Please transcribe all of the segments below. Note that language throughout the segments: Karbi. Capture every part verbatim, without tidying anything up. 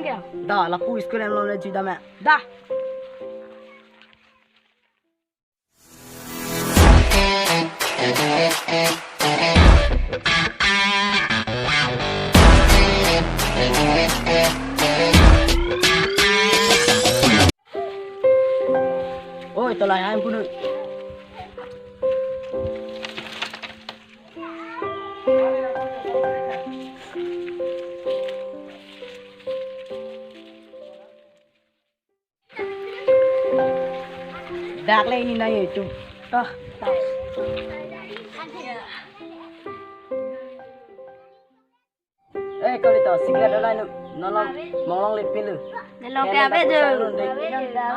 Da, lapu school hem lom le jui da me. Da. Oi, tolai hai punu. Dak le ini nai itu. Toh. Eh, kau itu cigarette dola nu. Nolong, monglong lepin lu. Nelong ke ave jo.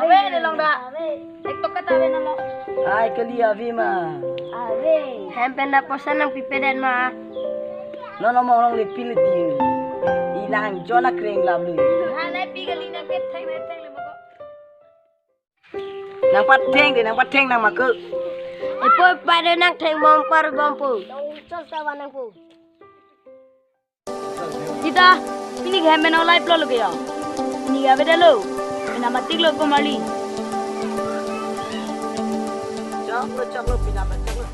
Ave, nelong da. Ek tokat ave nolong. Ai, kali ave ma. Ave. Hem pen da posan nangpipe den ma. Nolong monglong lepin lu di. Ilang jona kreng lam lu. Hanai pi kali nangketheng nangtheng le mako. Nangpatheng de, nangpatheng nang mako. Epo pada nangtheng bom par bom po. Chol ta wanang po. Sita, pini ke hem pen olai plo lo ke ya. Pini ke ave de lo. Pina matik lo ko mali. Chok lo, chok lo, pina matik lo.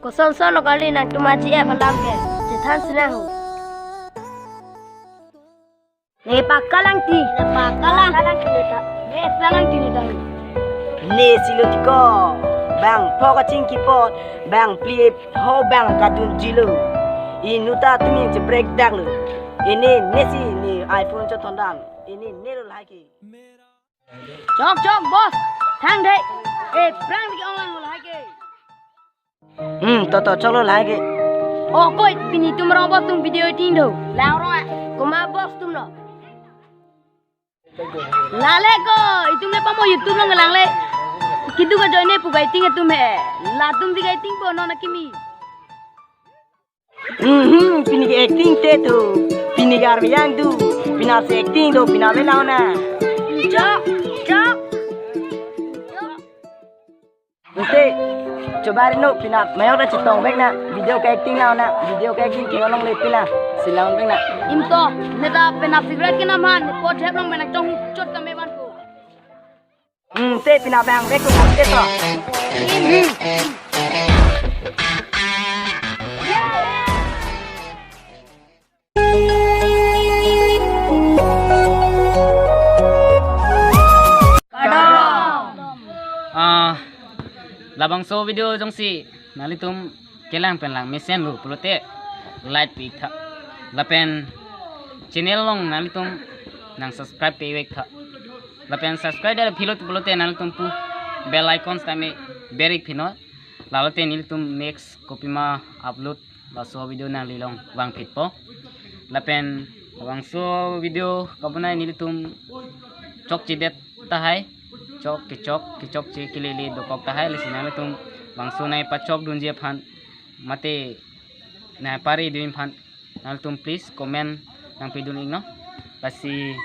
Koson son lo kali nangtum aji ep alam ke. Chethan sinang ho. Ne pakalang ti. Ne pakalang. Pakalang ti ne ta. Ne pakalang ti ne ta. Ne silo tiko. Bang pho kachingki pot. Bang pli ho bang kadun jilo. Inut atum ning cheprek dak lo. Ini ne si ne iPhone chothon dam. Ini ne lo lahai ke. Chok, chok, boss. Thang dei. Eh, prank di ong lang lahai ke. Hmm, to, to, chok lo lahai ke. Oh, koi, pini tum rong boss tum video ting do. Lang rong ah. Koma boss tum lo. Lale ko, itum le pamo YouTube lo ngelang le. Kitu ka join ne pu ka ting atum he. Latum di ka ting po non akimi. Hmm, pini ke acting te tu. Pini ke arvi yang tu. Pina se acting tu, pina le launa. Chok, chok. Ante, coba ri no, pina mayok da chetong bek na, video ke acting na na, video ke acting ke nolong le pina, silang bek na. Imto, ne ta pina figure ke na man, po thep long mena chong chot ka me ban po. Hmm, te pina bang bek ko te to. Hmm. Ah, labangso video jongsi nanglitum kelang pen lang mesen lo pulote like pi tha. Lapen channel along nanglitum nang subscribe pe vek tha. Lapen subscribe da philo pulote nanglitum pu bell icon tame berik phino. Lalote nelitum next kopima upload laso video nangli along vangphit po. Lapen labangso video kabonai nelitum chokchedet tahai, chok kechok, kechokche kelele dokok tahai, lasi nanglitum bangso nangpachok dunji aphan mate nangpari dun aphan nanglitum please comment nangpi dun iknon. Lasi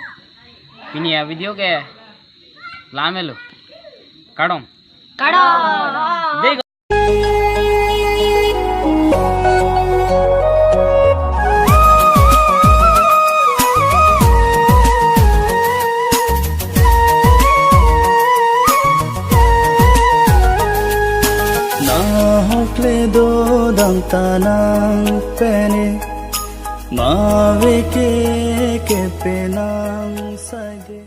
pini avideo ke la-an me lo. Kardom. Kardom. Dei. Nahok le do dam ta nang pene, ma veke ke penang saide.